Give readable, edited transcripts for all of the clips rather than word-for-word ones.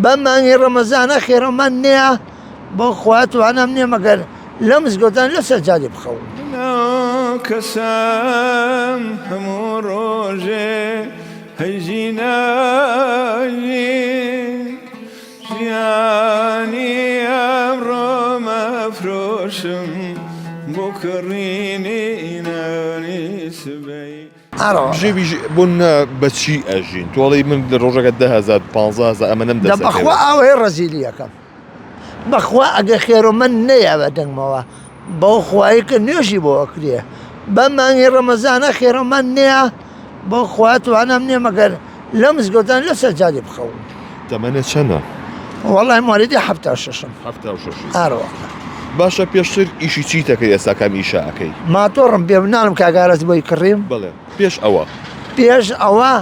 بەم مانگی ڕەمەزانە خێرەمان نییە بۆ خوا توانام نییە مەگەر لە مزگەوتان لەسەر جادێ بخەوم. ناکەسم هەموو ڕۆژێ هەی ژینای ژیانی ئەمڕۆ مەفرۆشم بۆ کڕینی نانی سبەی. بژێوی بۆ نمونە بە چی ئەژین تۆ ئەڵێی من لە ڕۆژەکە 10,000 15,000 ئەمە نەم دە دەست بەخوا ئەکەوێت. ئاوەیە ڕەزیلی ئەکەم بەخوا ئەگە خێرۆ من نەیا بە دەنگمەوە بەو خوایە کە نوێژی بۆ ئەکرێ بەم مانگی ڕەمەزانە خێرۆ من نەیا بۆ خوا توانام نییە مەگەر لە مزگەوتان لەسەر جادێ بخەوم. تەمەنت چەنە؟ وەڵای موالیدی حەفتا و شەشم. حەفتا و شەشی. ئارە وەڵا. باشە پێشتر ئیشی چیت ئەکرد ئێستا کام ئیشە ئەکەی؟ ماتۆڕم پێ بوو ناڵێم کاک ئاراس بۆی کڕیم. بەڵێ پێش ئەوە؟ پێش ئەوە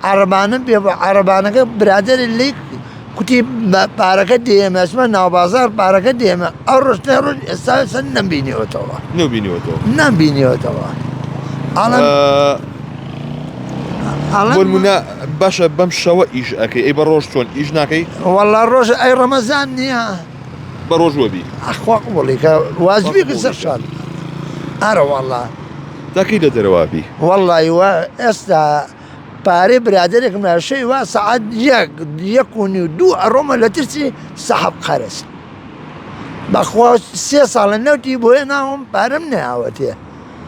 عەرەبانەم پێ بوو عەرەبانەکە برادەرێ لێی کوتی پارەکە دێمە ئەچمە ناوبازاڕ پارەکە دێمە ئەو ڕۆژ نە ڕۆژ ئێستا ئێستا نەمبینیوەتەوە. نەوبینیوەتەوە؟ نەمبینیوەتەوە. ئەڵێم بۆ نمونە باشە بەم شەوە ئیش ئەکەی ئەی بە ڕۆژ چۆن ئیش ناکەی؟ وەڵا ڕۆژ ئەی ڕەمەزان نییە. بە ڕۆژ وەبی. ئەخوا قبوڵی کە واجبی کە سەر شان. ئەرە وەڵا. تا کەی لە دەرەوە بی؟ وەڵی وا ئێستا پارەی برادەرێکم لە شەوی وا سەعات یەک یەک و نیو دوو ئەڕۆمە لە ترسی سەحەب قەرز. بەخوا سێ ساڵە نەوتی بۆیە ناوم پارەم نەیاوەتێ.